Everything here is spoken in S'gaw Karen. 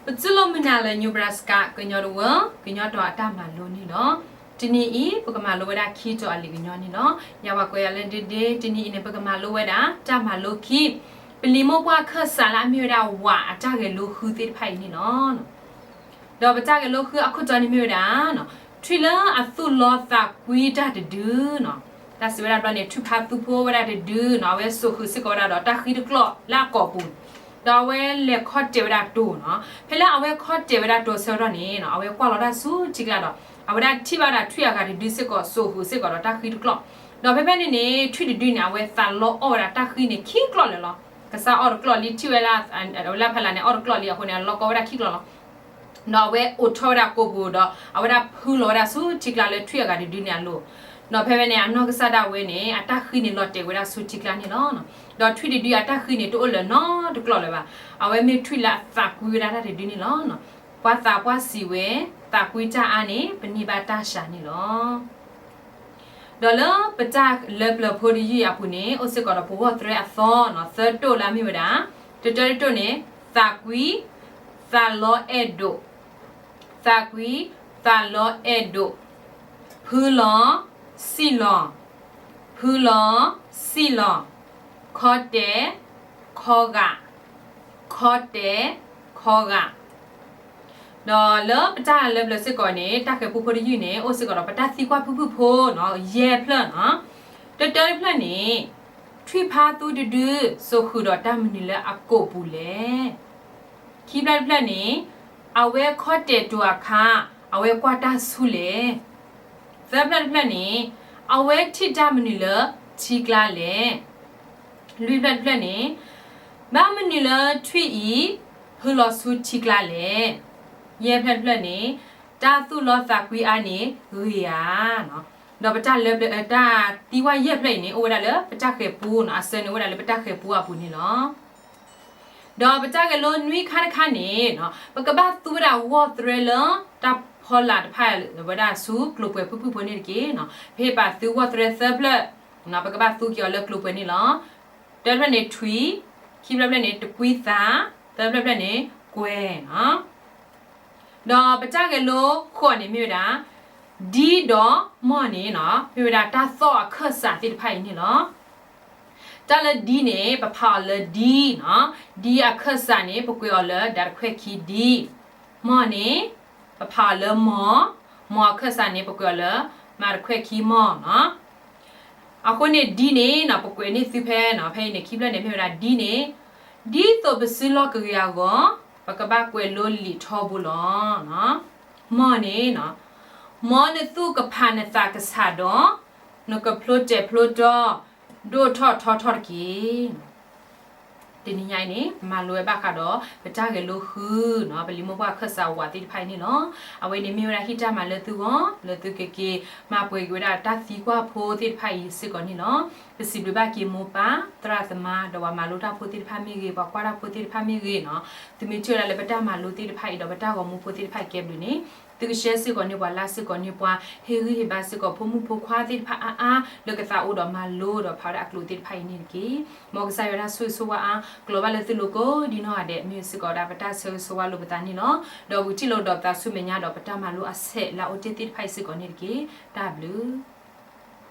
ပတူၢ်လိာ်မုာ်နၤလၢ Nebraska ကညီတဝၢ ကညီတီၤအတၢ်မၤလိန့ၣ်လီၤ. တနံၤအံၤ ပကမၤလိဝဲဒၣ်ခံတီၤအလံာ်ကညီန့ၣ်လီၤ. ယၤပှၤကွဲးယၤလၢ ဒ့ဒ့, တနံၤအံၤန့ၣ် ပကမၤလိဝဲဒၣ် တၢ်မၤလိခံ ပလံာ်မိၢ်ပှၢ်ခၢၣ်စးလၢအမ့ၢ်ဝဲဒၣ်ဝးအတၢ်ဂဲၤလိဃုသ့ၣ်တဖၣ်အံၤန့ၣ်လီၤ. ဒီးပတၢ်ဂဲၤလိဃုအခိၣ်တီန့ၣ်မ့ၢ်ဝဲဒၣ် ထွံၣ်လၢအသူၣ်လီသးကွံတၢ်တဒုနီၤ, တၢ်စံးဝဲဒၣ်ဘျီန့ၣ် ထွံၣ်ဖါသူဖိဝဲဒၣ်တဒုနီၤ, အဝဲစိာ်ဃုာ်စ့ၢ်ကီးဝဲဒၣ်ဒီးတၢ်ဃံတကျီၢ်လၢအကိာ်ပူၤ, ဒီးအဝဲလဲၤခီတဲာ်ဝဲဒၣ်တိၤနီၤ, ဖဲလၢအဝဲခီတဲာ်ဝဲဒၣ်တိၤဆၢကတီၢ်န့ၣ်နီၤ, အဝဲကွၢ်လီၤတၢ်ဆူထံကျါဒီး အဝဲဒၣ်ထံၣ်ဘၣ်ဝဲဒၣ်ထွံၣ်အဂၤတဒုစ့ၢ်ကီး စိာ်ဃုာ်စ့ၢ်ကီးဒီးတၢ်ဃံတကျီၢ်, ဒီးဖဲဖဲန့ၣ်န့ၣ် ထွံၣ်တဒုန့ၣ် အဝဲသးလီအီၣ်ဝဲဒၣ်တၢ်ဃံန့ၣ်ခံကျီၢ်လၢာ်လီၤ. ကစၢ်အီၣ်တကျီၢ်လံ ထံၣ်ဝဲလၢ အဝဲလၢဖဲလၢ်န့ၣ် အီၣ်တကျီၢ်လံအဃိန့ၣ် အလီကီဝဲဒၣ်ခံကျီၢ်လီၤ. ဒီးအဝဲအိးထီၣ်ဝဲဒၣ်ကိာ်ပူၤဒီး အဝဲဒၣ်ဖုလီၤဝဲဒၣ်ဆူထံကျါလၢထွံၣ်အဂၤတဒုန့ၣ်အလိၤ, ဒီးဖဲဖဲန့ၣ် အနီၢ်ကစၢ်ဒၣ်ဝဲန့ၣ် အတၢ်ဃံန့ၣ်လီၤတဲာ်ဝဲဒၣ်ဆူထံကျါန့ၣ်လီၤ. ဒီးထွံၣ်တဒုအတၢ်ဃံန့ၣ် တအိၣ်လၢၤနီတကျီၢ်လၢၤဘၣ်. အဝဲမ့ၢ်ထွံၣ်လၢအသးကွံဝဲဒၣ်တၢ်တဒုန့ၣ်လီၤ. ပှၤသးပှၢ်စံးဝဲ, သးကွံတၢ်အါန့ၣ် ပန့ၢ်ဘၣ်တၢ်စှၤန့ၣ်လီၤ. ဒီးလၢပတၢ်လၢပျၢၤဖိတယုၢ်အံၤအပူၤန့ၣ် အိၣ်စ့ၢ်ကီးဒီးပဂီၢ်သရဲအသီနီၤ, သၢတိၣ်လၢအမ့ၢ်ဝဲဒၣ်, တတၢတတိၣ်န့ၣ် သးကွံ, သးလီအဲၣ်ဒိး, သးကွံ, သးလီအဲၣ်ဒိး, ဖုလီၤ, စံၣ်လီၤ, ဖုလီၤ, စံၣ်လီၤ, ခီတဲာ်, ခီဂာ်, ခီတဲာ်, ခီဂာ်. ဒီးလၢပတၢ်လၢပျၢၤစ့ၢ်ကီးန့ၣ် တၢ်ဃဲၤပူဖိတယုၢ်န့ၣ် အိၣ်စ့ၢ်ကီးဒီးပတၢ်သံကွၢ်ဖုၣ်ဖုၣ်ဖိနီၤ, ယဲၢ်ဖျၢၣ်နီၤ. တတၢတဖျၢၣ်န့ၣ် ထွံၣ်ဖါသူတဒု စိာ်ဃုာ်ဒီးတၢ်မနုၤလၢအကိာ်ပူၤလဲၣ်. ခံဖျၢၣ်တဖျၢၣ်န့ၣ် အဝဲခီတဲာ်တိၤအခါ အဝဲကွၢ်တၢ်ဆူလဲၣ်. သၢဖျၢၣ်တဖျၢၣ်န့ၣ် အဝဲထံၣ်တၢ်မနုၤလၢထံကျါလဲၣ်. လွံၢ်ဖျၢၣ်တဖျၢၣ်န့ၣ် ဘၣ်မနုၤလၢထွံၣ်အံၤ ဖုလီၤဆူထံကျါလဲၣ်. ယဲၢ်ဖျၢၣ်တဖျၢၣ်န့ၣ် တၢ်သူၣ်လီသးကွံအါန့ၣ်ဂ့ၤဧါ. ဒီးပတၢ်လၢပျၢၤ တၢ်သံကွၢ်ယဲၢ်ဖျၢၣ်အံၤန့ၣ် အိၣ်ဝဲဒၣ်လၢပတၢ်ဃဲၤပူနီၤ, အစၢန့ၣ်အိၣ်ဝဲဒၣ်လၢပတၢ်ဃဲၤပူအပူၤန့ၣ်လီၤ. ဒီးပတၢ်ဂဲၤလိနွံခါတခါန့ၣ် ပကဘၣ်သူဝဲဒၣ်ဂီၢ်သရဲလၢ တၢ်ဖီလာ်တဖၣ်ဝဲဒၣ်ဆူကျိၤပှဲၤဖုၣ်ဖုၣ်ဖိန့ၣ်တက့ၢ်နီၤ. ပဟ့ၣ်ပာ်သုဂီၢ်သရဲသၢဖျၢၣ်, ပကဘၣ်သူက့ၤအီၤလၢကျိၤပှဲၤန့ၣ်လီၤ. တၢတဖျၢၣ်န့ၣ်ထွံၣ်, ခံဖျၢၣ်ဖျၢၣ်န့ၣ်တကွံသး, သၢဖျၢၣ်ဖျၢၣ်န့ၣ် ကွဲၤနီၤ. ဒီးပတၢ်ဂဲၤလိဃိးန့ၣ်မ့ၢ်ဝဲဒၣ် ဒ်ဒီးမီၢ်န့ၣ်နီၤ, မ့ၢ်ဝဲဒၣ်တၢ်သီၣ်အခၢၣ်စးသ့ၣ်တဖၣ်အံၤန့ၣ်လီၤ. တၢ်လၢဒ်န့ၣ် ပဖးအီၤလၢဒ်နီၤ, ဒ်အခၢၣ်စးန့ၣ် ပကွဲးအီၤလၢဒးတခွဲၣ်ခံဒ်, မီၢ်န့ၣ် ပဖးအီၤလၢမီၢ်, မီၢ်အခၢၣ်စးန့ၣ် ပကွဲးအီၤလၢ မၤတခွဲၣ်ခံမီၢ်နီၤ. အဃိန့ၣ်ဒ်န့ၣ်နီၤ ပကွဲးန့ၢ်သုဖဲနီၤ, ဖဲအံၤန့ၣ် ခံဖျၢၣ်န့ၣ်မ့ၢ်ဝဲဒၣ်ဒ်န့ၣ်, ဒ်သိးပစုလီၢ်ကဂ့ၤအဂီၢ် ပကဘၣ်ကွဲးလိလံာ်ထီဘိလီၤ. မီၢ်န့ၣ်နီၤ, မ်နသူၣ်ကဖးနသးကဆးဒီး နကဖျိတဲာ်ဖျိတီ ဒိၣ်ထီၣ်ထီထီၣ်တက့ၢ်. တနံၤညါအံၤန့ၣ် ပမၤလိဝဲဘၣ်ဃးဒီး ပတၢ်ဂဲၤလိဃုနီၤ, ပလံာ်မိၢ်ပှၢ်ခၢၣ်စးဝးသ့ၣ်တဖၣ်အံၤန့ၣ်လီၤ. အဝဲန့ၣ်မ့ၢ်ဝဲဒၣ်ဟံၣ်တၢ်မၤလၢသုဂီၢ် လၢသုကက့ၤမၤပှဲၤက့ၤဝဲဒၣ်တၢ်သံကွၢ်ဖိသ့ၣ်တဖၣ်အံၤစ့ၢ်ကီးန့ၣ်လီၤ. ပစံးဘျုးဘၣ်က့ၤမိၢ်ပၢ် သရၣ်သမါ ဒီးပှၤမၤလိတၢ်ဖိသ့ၣ်တဖၣ်မ့ၢ်ဂ့ၤ, ပှၤကွၢ်တၢ်ဖိသ့ၣ်တဖၣ်မ့ၢ်ဂ့ၤနီၤ, သုမ့ၢ်ထံၣ်ဝဲဒၣ်လၢပတၢ်မၤလိသ့ၣ်တဖၣ်အံၤဒီး ပတၢ်ဂီၤမူဖိသ့ၣ်တဖၣ်အံၤကဲဘျုးန့ၣ် သုကshareစ့ၢ်ကီးန့ၢ်ပှၤ likeစ့ၢ်ကီးန့ၢ်ပှၤ, ဟ့ၣ်ဂံၢ်ဟ့ၣ်ဘါစ့ၢ်ကီးဖိမုၣ်ဖိခွါသ့ၣ်တဖၣ်အါအါ လၢကသးအိၣ်ဒီးမၤလိဒီးဖးဝဲဒၣ်အကျိာ်သ့ၣ်တဖၣ်အံၤန့ၣ်တက့ၢ်. မ်ကစၢ်ယွၤတၢ်ဆိၣ်ဂ့ၤဆိၣ်ဝါအါ ကျိၤဘၣ်လၢသုလိၤကိးဒံနီၢ်ဂၤဒဲး မ့ၢ်စ့ၢ်ကီးဝဲဒၣ်ပတၢ်ဆၢဂ့ၤဆၢဝါလိာ်ပသးန့ၣ်လီၤ. ဒီးပကထံၣ်လိာ်ကဒီးပသးဆူမဲာ်ညါဒီးပတၢ်မၤလိအဆဲးလၢအအိၣ်တ့ၢ်သ့ၣ်တဖၣ်အံၤစ့ၢ်ကီးန့ၣ်တက့ၢ်. တၢ်ဘျုး